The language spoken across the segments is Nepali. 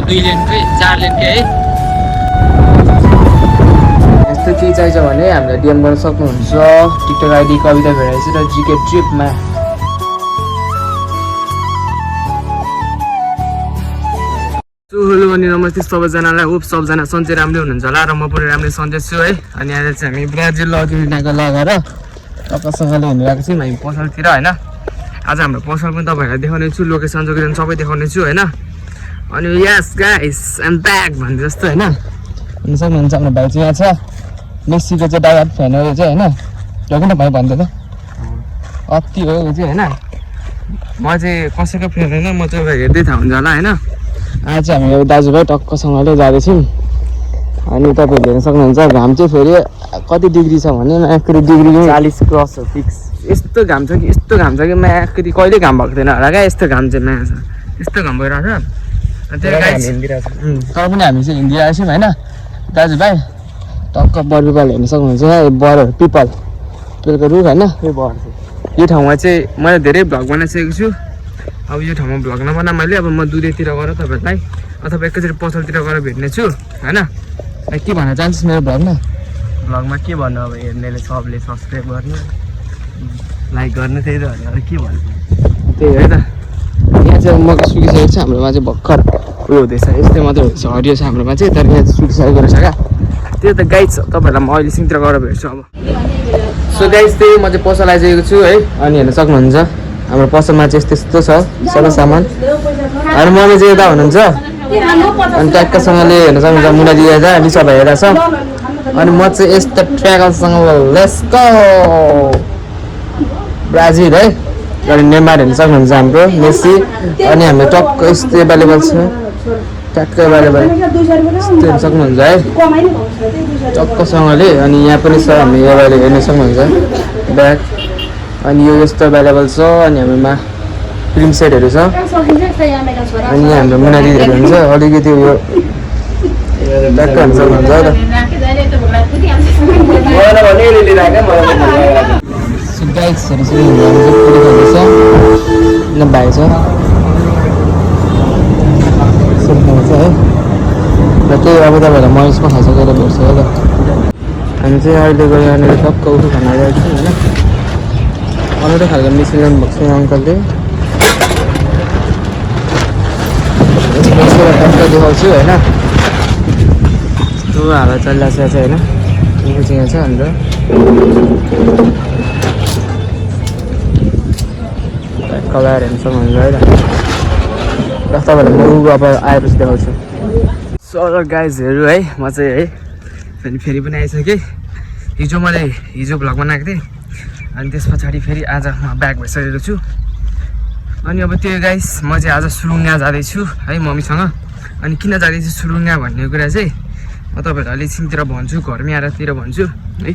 2 लेनकै 4 लेनकै है। यस्तो के चाहिन्छ भने हामीलाई डिएम गर्न सक्नुहुन्छ टिकटक आइडी कविता भेराइसी र जिके ट्रिपमा। हेलो अनि नमस्ते सबैजनालाई, होप सबजना सन्चै राम्रै हुनुहुन्छ होला र म पनि राम्रै सन्चै छु है। अनि अहिले चाहिँ हामी ब्राजिल अर्जेन्टिनाको लगाएर टक्कसँगले हिँडिरहेको छौँ हामी पसलतिर होइन। आज हाम्रो पसल पनि तपाईँहरूलाई देखाउने छु, लोकेसन जोकेसन सबै देखाउने छु होइन। अनि यस गाइस आइम ब्याक भन्ने जस्तो होइन। अनि सक्नुहुन्छ हाम्रो भाइ चाहिँ यहाँ छ, मेस्सीको चाहिँ डाइहार्ड फ्यान हो यो चाहिँ होइन। लगेन भाइ भन्दै त अति हो यो चाहिँ होइन। म चाहिँ कसैको फ्यान होइन, म चाहिँ हेर्दै थाहा हुन्छ होला होइन। आज चाहिँ हामी अब दाजुभाइ टक्कसँगले जाँदैछौँ। अनि तपाईँहरूले हेर्न सक्नुहुन्छ घाम चाहिँ फेरि कति डिग्री छ भने माथि डिग्री 40 क्रस हो फिक्स। यस्तो घाम छ कि यस्तो घाम छ कि माथि कहिले घाम भएको थिएन होला क्या, यस्तो घाम चाहिँ माया छ, यस्तो घाम भइरहेको छ। तर पनि हामी चाहिँ हिँडिरहेको छौँ होइन दाजुभाइ। टक्क बरपिपल हेर्न सक्नुहुन्छ बर पिपल पिपलको रुख होइन। यो ठाउँमा चाहिँ मैले धेरै भ्लग बनाइसकेको छु। अब यो ठाउँमा भ्लग नबना मैले, अब म दुधेतिर गएर तपाईँहरूलाई अथवा एकैचोटि पसलतिर गएर भेट्ने छु होइन। के भन्न चाहन्छु मेरो भ्लगमा के भन्नु, अब हेर्नेले सबले सब्सक्राइब गर्ने लाइक गर्ने त्यही त हो। अरू के भन्नु त्यही है त। यहाँ चाहिँ मकै सुकिसकेको छ हाम्रोमा चाहिँ भर्खर उयो हुँदैछ, यस्तै मात्रै हुँदैछ हरियो छ हाम्रोमा चाहिँ। तर यहाँ चाहिँ सुकिसकेको रहेछ क्या। त्यो त गाइड छ, तपाईँहरूलाई म अहिले सिङतिर गएर भेट्छु अब। सो गाइड त्यही म चाहिँ पसल आइसकेको छु है। अनि हेर्न सक्नुहुन्छ हाम्रो पसलमा चाहिँ यस्तो यस्तो छ सबै सामान। अनि मम्मी चाहिँ यता हुनुहुन्छ अनि ट्याक्कसँगले हेर्न सक्नुहुन्छ मुना दिएर छ निसा भएर छ। अनि म चाहिँ यस्तो ट्र्याकलसँग लेट्स गो ब्राजिल है। अनि नेमार हेर्न सक्नुहुन्छ हाम्रो मेस्सी। अनि हाम्रो टक्क यस्तो एभाइलेबल छ, ट्याक्क एभाइलेबल यस्तो हेर्न सक्नुहुन्छ है टक्कसँगले। अनि यहाँ पनि छ हामी एभाइलेबल हेर्न सक्नुहुन्छ ब्याग। अनि यो यस्तो एभाइलेबल छ। अनि हाम्रोमा क्रिम सेटहरू छ। अनि यहाँ हाम्रो मुना दिदीहरू हुन्छ अलिकति उयो ट्याक्क हेर्न सक्नुहुन्छ है त। गाइड्सहरू चाहिँ पुरी खाँदैछ न भाइ छ खान्छ है। र त्यही अब तपाईँहरूलाई म यसमा खाइसकेर भेट्छु है त। हामी चाहिँ अहिले गएर यहाँनिर टक्क उठो खाना आइरहेको छौँ होइन। अनौठो खालको मिसिङ गर्नु भएको छ यहाँ अङ्कलले। टक्क देखाउँछु होइन। यस्तो हावा चलिरहेको छ होइन। यो चाहिँ यहाँ छ हाम्रो कलर हेर्न सक्नुहुन्छ है त। र तपाईँहरूलाई म अब आएपछि देखाउँछु। सो गाइजहरू है म चाहिँ है फेरि पनि आइसकेँ। हिजो भ्लग बनाएको थिएँ अनि त्यस पछाडि फेरि आज म ब्याक भइसकेको छु। अनि अब त्यो गाइस म चाहिँ आज सुरुङ्गा जाँदैछु है मम्मीसँग। अनि किन जाँदैछु सुरुङ्गा भन्ने कुरा चाहिँ म तपाईँहरूलाई अलिक सिङतिर भन्छु, घरमै आएर भन्छु है।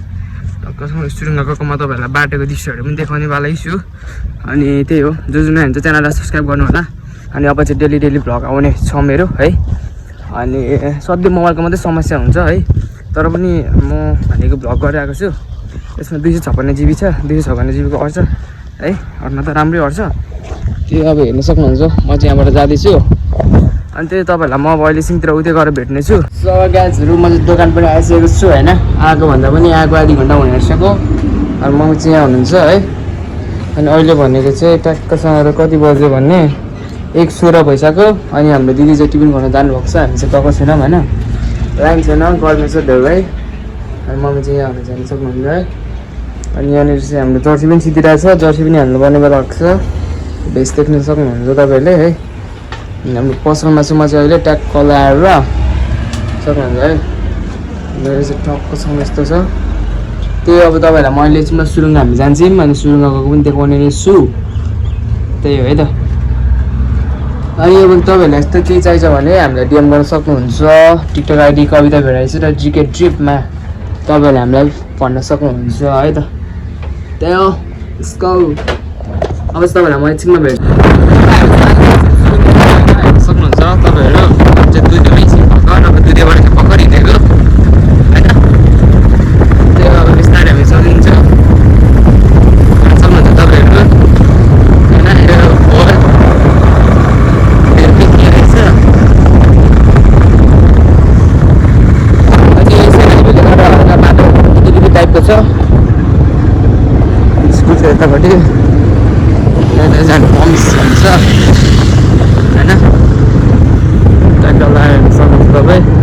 टक्कसँग सुरुङ्गा गएको म तपाईँहरूलाई बाटोको दृश्यहरू पनि देखाउनेवालै छु। अनि त्यही हो, जो नयाँ हुन्छ च्यानललाई सब्सक्राइब गर्नु होला। अनि अब चाहिँ डेली भ्लग आउने छ मेरो है। अनि सधैँ मोबाइलको मात्रै समस्या हुन्छ है, तर पनि म भनेको भ्लग गरिरहेको छु। यसमा 256 GB छ, 256 GB को अट्छ है, अट्न त राम्रै अट्छ। त्यो अब हेर्न सक्नुहुन्छ म चाहिँ यहाँबाट जाँदैछु। अनि त्यही तपाईँहरूलाई म अब अहिले सिङतिर उतै गएर भेट्ने छु। सो गाइजहरू म चाहिँ दोकान पनि आइसकेको छु होइन। आएको भन्दा पनि आएको आधी घन्टा हुन आँटिसक्यो। अनि मम्मी चाहिँ यहाँ हुनुहुन्छ है। अनि अहिले भनेको चाहिँ ट्याक्कसँग कति बज्यो भने 1:16 भइसक्यो। अनि हाम्रो दिदी चाहिँ टिफिन खान जानुभएको छ, हामी चाहिँ गएको छैनौँ होइन। लाइन छैन, गर्मी छ धेरै। अनि मम्मी चाहिँ यहाँ हुनु जानु सक्नुहुन्छ है। अनि यहाँनिर चाहिँ हाम्रो जर्सी पनि सिधिरहेको छ, जर्सी पनि हाल्नुपर्ने बेला भएको छ। भेस्ट देख्न सक्नुहुन्छ तपाईँहरूले है। हाम्रो पसलमा चाहिँ म चाहिँ अहिले ट्याक्क लगाएर सक्नुहुन्छ है। मेरो चाहिँ टक्कसँग यस्तो छ। त्यही अब तपाईँहरूलाई मैले चाहिँ सुरुङ्गा हामी जान्छौँ अनि सुरुङ्गा गएको पनि देखाउने नै छु। त्यही हो है त। अनि अब तपाईँहरूलाई यस्तो केही चाहिन्छ भने हामीलाई डिएम गर्न सक्नुहुन्छ टिकटक आइडी कविता भेराइसी र जिके ट्रिपमा तपाईँहरूले हामीलाई भन्न सक्नुहुन्छ है त। त्यही हो यसको अब चाहिँ तपाईँहरूलाई म एकछिनमा भेट्छु सक्नुहुन्छ तपाईँहरू। चाहिँ दुधमै एकछिन भर्खर अब दुधैबाट चाहिँ भर्खर हिँडेको होइन। त्यो अब बिस्तारै हामी सकिन्छ सक्नुहुन्छ तपाईँहरू होइन। यो फोर के रहेछ जाने पम्स भन्छ होइन ट्याक्टर लगाएर सक्नुहुन्छ तपाईँ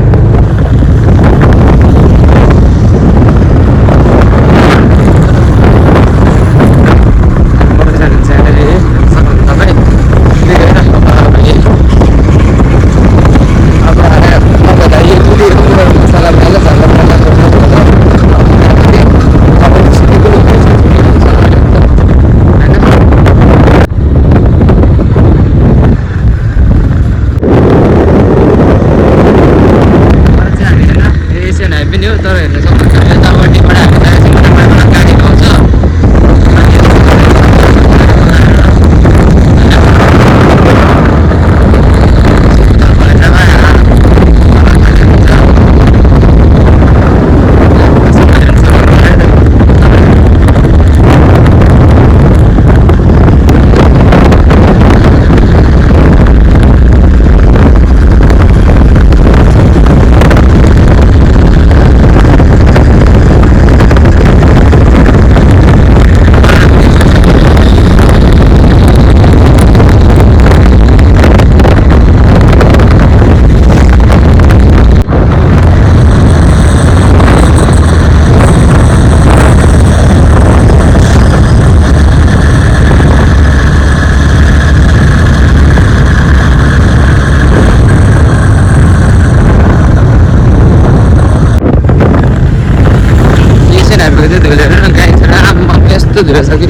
धुलो छ कि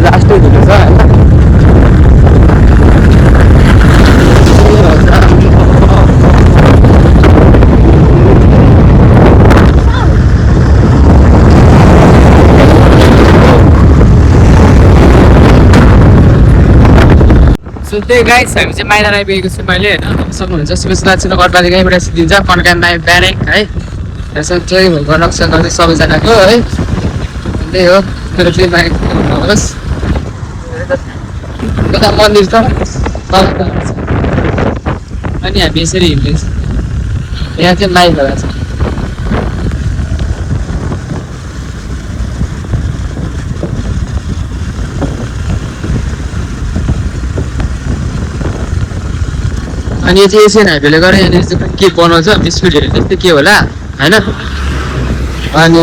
लास्टै धुलो छ होइन सो त्यही गाइस हामी चाहिँ माइला आइपुगेको छु मैले होइन सक्नुहुन्छ सुवेशला चाहिँ घरपालिकाबाट सिद्धिन्छ कन्कानमा ब्यारेक है चाहिँ रक्षा गर्ने सबैजनाको है त्यही हो मेरो चाहिँ बाइक होस् कता मन्दिर छ अनि हामी यसरी हिँड्दैछ यहाँ चाहिँ माइक होला छ अनि यो चाहिँ एसियन हाइवेले गर्दा यहाँनिर चाहिँ के बनाउँछ बिस्कुटहरू त्यस्तै के होला होइन अनि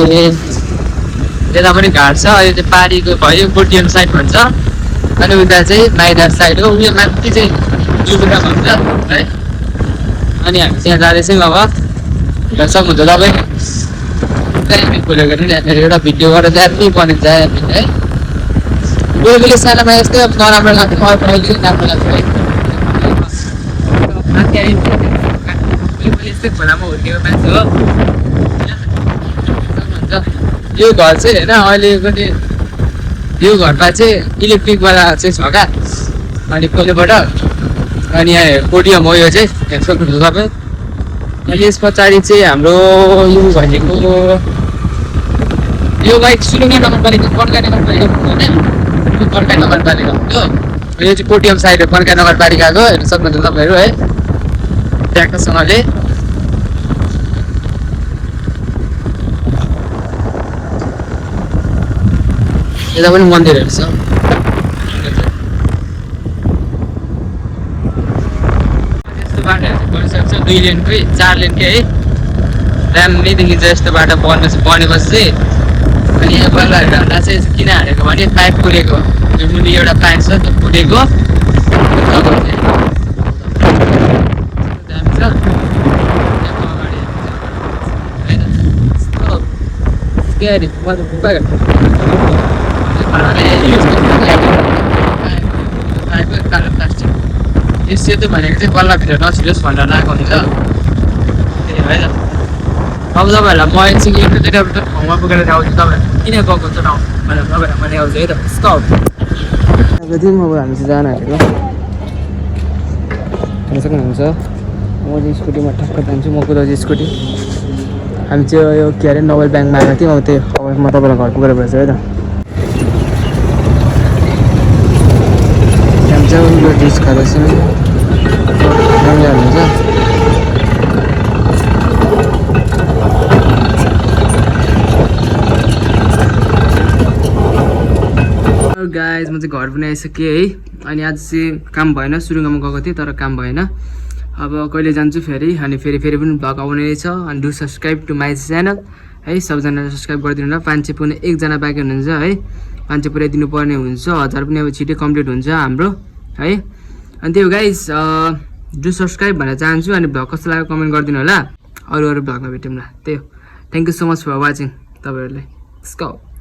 यता पनि घाट छ यो चाहिँ पारीको भयो बोटियम साइड भन्छ अनि उता चाहिँ माइदार साइड हो उयो माथि चाहिँ जुबुरा भन्छ है अनि हामी त्यहाँ जाँदैछौँ अब सक्नुहुन्छ तपाईँ खोलेको यहाँनिर एउटा भिडियो गरेर त्यहाँ बनिन्छ है बेलुकीले सानोमा यस्तै अब नराम्रो लाग्छ राम्रो लाग्छ है यस्तै खोलामा हुर्केको मान्छे हो यो घर चाहिँ होइन अहिलेको यो घरमा चाहिँ इलेक्ट्रिकवाला चाहिँ छ क्या अनि पहिलेबाट अनि यहाँ पोडियम हो यो चाहिँ यहाँ सक्नुहुन्छ तपाईँ अनि यस पछाडि चाहिँ हाम्रो यो भनेको यो बाइक सुरुङे नगरपालिका कन्का नगरपालिका होइन कन्का नगरपालिका हो यो चाहिँ पोडियम साइड हो कन्का नगरपालिकाको हेर्नु सक्नुहुन्छ तपाईँहरू है ट्र्याक्टरसँगले यता पनि मन्दिरहरू छ यस्तो बाटोहरू बनिसक्छ 2 लेनकै 4 लेनकै है राम्रै देखिन्छ यस्तो बाटो बनेपछि चाहिँ अनि यहाँ बल्लहरू हाल्दा चाहिँ किन हालेको भने पाइप पुरेको यो मुनि एउटा पाइप छ त्यो पुरेको सेतो भनेको चाहिँ बल्लभित्र नछिरोस् भनेर राखेको हुन्छ त्यही भएर अब तपाईँहरूलाई म एकछिन एक दुईवटा ठाउँमा पुगेर आउँछु तपाईँहरू किन गएको हुन्छ ठाउँ भनेर तपाईँहरूलाई मैले आउँछु है त स्टप अब हामी चाहिँ जान आँटेको हेर्न सक्नुहुन्छ म चाहिँ स्कुटीमा ठक्क जान्छु म कुदाउँछु स्कुटी हामी चाहिँ यो के अरे नोबल ब्याङ्कमा आएको थियौँ अब त्यो अब म तपाईँलाई घर पुगेर भएछ है त हामी चाहिँ यो डिस खाँदैछौँ राम्रो हाल्नुहुन्छ गाइज म चाहिँ घर पनि आइसकेँ है। अनि आज चाहिँ काम भएन, सुरुङमा गएको थिएँ तर काम भएन। अब कहिले जान्छु फेरि, अनि फेरि पनि भ्लग आउने रहेछ। अनि do subscribe to my channel है। सबजनाले सब्सक्राइब गरिदिनु होला। 500 पुग्ने 1 जना बाँकी हुनुहुन्छ है। 500 पुऱ्याइदिनु पर्ने हुन्छ। 1000 पनि अब छिटै कम्प्लिट हुन्छ हाम्रो है। अनि त्यही हो गाइज, डु सब्सक्राइब भन्न चाहन्छु। अनि भ्लग कस्तो लाग्यो कमेन्ट गरिदिनु होला। अरू भ्लगमा भेटौँ ल। त्यही हो। Thank you so much for watching तपाईँहरूलाई। Let's go.